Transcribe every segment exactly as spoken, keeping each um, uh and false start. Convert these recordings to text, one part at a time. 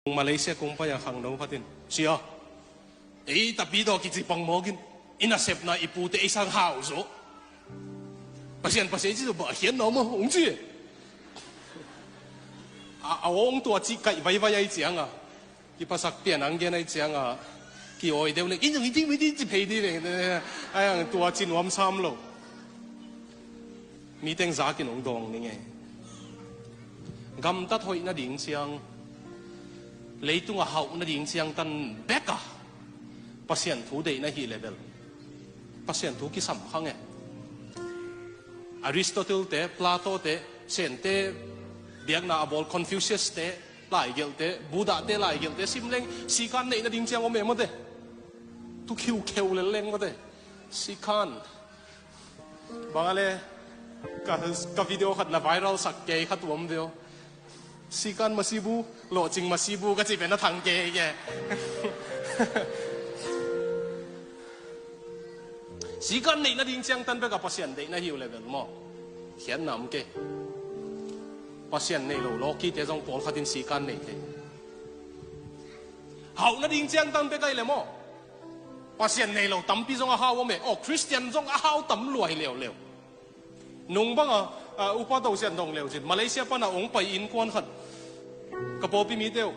Malaysia kong pai a khangno khat in, "Sia, ei tapi tawh kici pang mawk in, i nasepna i pute ei sang hau zaw. Pasian, Pasian ci zaw, bah hian na om a," hong ci. A, a awng tua ci kaih vaivai ai cianga, kiphasak pian ang gen ai cianga, kiawi deuh le, "I zong i ting mi ting ci phei ding le," ai ang tua ci nuam sam lo. Mi teng zakin hong dawng ning e. Gamtat hoih nading ciang, leitung a hauh nading ciang tan bek a Pasian thu deihna hi level, Pasian thu kisam khang e. Aristotle te, Plato te, Sente, biakna a bawl Confucius te laigelhte, Buddha te laigelhte sim leng sikan neih nading ciang om e mawte. Tu khiukheu lel leng mawte. Sikan. Bang a le, ka, ka video khat na viral sak kei kha tuam veo. Sikan masibu, lawhcing masibu ka ci pen a thang kei ke. Sikan neih nading ciang tan bek a Pasian deihna hi uh level maw? Khiatna om kei. Pasian nei lo lawkite zong pawlkhat in sikan nei thei. Hauh nading ciang tan bek a hi le maw? Pasian nei lo tampi zong a hau om e. Aw, Khristian zong a hau tam lua hi leuleu. Nung bang a, a, upa to sian dong leu cin, Malaysia pan a hong pai innkuan khat, ka pawlpi mite uh,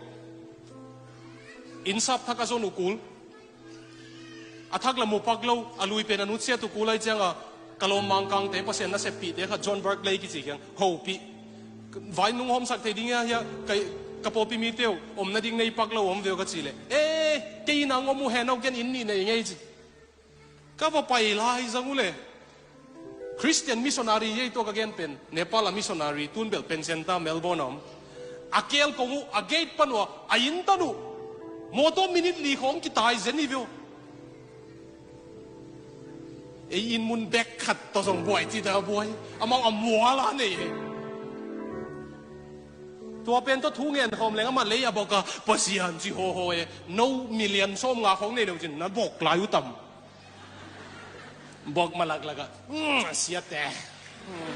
inn sap thak a zon uh kul. A thak la mu pak lo, a lui pen a nutsiat uh kul ai cianga, ka lawm Mangkangte, Pasian naseppihte khat, John Barclay kici kiang, hopih. Vai nung hawmsak thei ding hia, hia, ka, ka pawlpi mite uh, om nading nei pak lo om veu ka ci leh, "E, kei inn a hong om uh hen, ken inn nih nei ngei," ci. Ka va pai lai zang uh le, Christian missionary ei tua ka gen pen, Nepal a missionary, tun bel pen center Melbourne a om. A kel kong uh, a gate pan uh, a inn tan uh, mawtaw minute li khawng kitai zen hi veu. Ei inn mun bek khat tawh zong buai ci ta buai. Amau a mual a nei hi. Tua pen tawh thu ngen khawm leng amah lei a bawk a, Pasian ci hawhaw e. No million sawm nga khawng nei lo cin na bawk lai uh tam. Bawk ma laklak ah, "Mm, siate." Mm.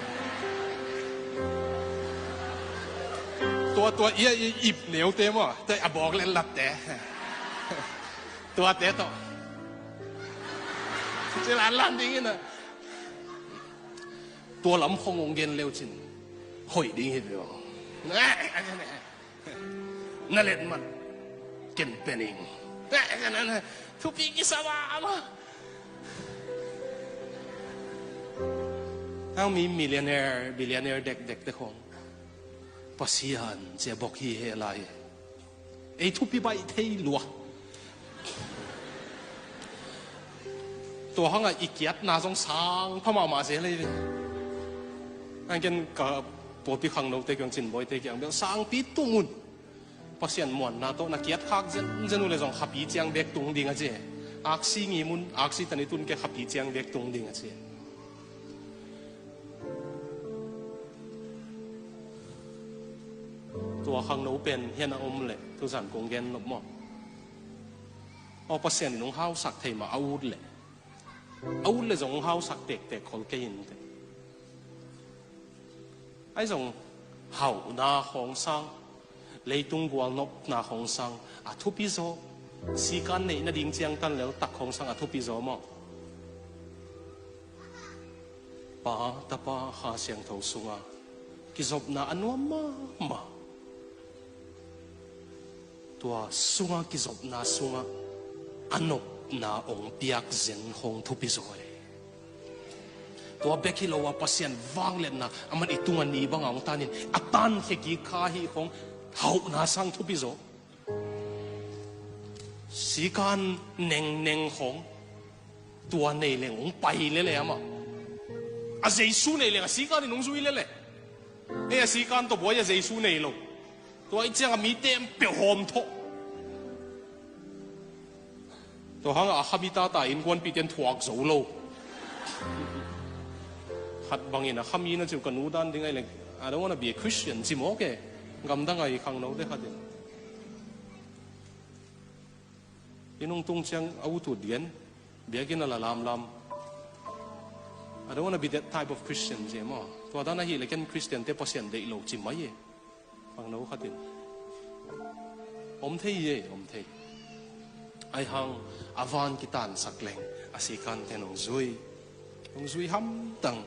Tua, tua, ia, ia, ip neute maw. Tua, a bawk le latte. Tuate tawh. Ci lan lan ding in a. Tua lam khong ong gen leu cin. Hoih ding hi veu. Na let man ken pening. Thupi kisa ma ma. Ang mi millionaire, billionaire dekdek te khong Pasian cia bok hi he lai. Ei thupi baih thei lua. Tua hanga i kiatna zong sang pha mahmah zel ei ve. Angken ka pawlpi khangnote kiang Cinbawite kiang bel sangpi tung un. Pasian muanna tawh na kiat khak zenzen uh le zong khapi ciang bek tung ding a ci. Aksi ngim un, aksi tani tun ke khapi ciang bek tung ding a ci. Tua khangno pen hian a om le tuzan kong gen nop maw? Aw, Pasian in hong hausak thei mah a ut le, a ut le zong hong hausak tektek khol kei in te. Ai zong hauhna khawng sang, leitung gualnopna khawng sang a thupi zaw. Sikan neih nading ciangtan lel tak khawng sang a thupi zaw maw? Pa, Tapa, Kha Siangtho sunga kizopna a nuam mahmah. Tua sunga kizopna sunga a nopna ong piak zen khawng thupi zaw e. Tua bek hi lo a Pasian vangliatna aman i tunga ni banga ong tanin a tankhia kik kha hi khawng hauhna sang thupi zaw. Sikan nengneng khawng tua nei leng ong pai lele amah. A Jesu nei leng a sikan in ong zui lele. Ei a sikan tawh buai a Jesu nei lo. Tua i cianga mi tem peuh hawm thawh. Tua hanga a khami tata innkuanpihte in thuak zo lo. Khat bangin a khami na ciu ka nu dan ding ai leng, "I don't wanna be a Christian," ci mawk e. Gamdang ai khangnote khatin. Inn hong tung ciang a utut gen, biakinn a la lamlam. "I don't wanna be that type of Christian," ci maw. Tua dan ahih le ken Christian te Pasian deih lo ci mai e. Khangno khatin. Om thei hi, om thei. Ahi hang a van kitansak leng a sikhan ten hong zui, hong zui hamtang.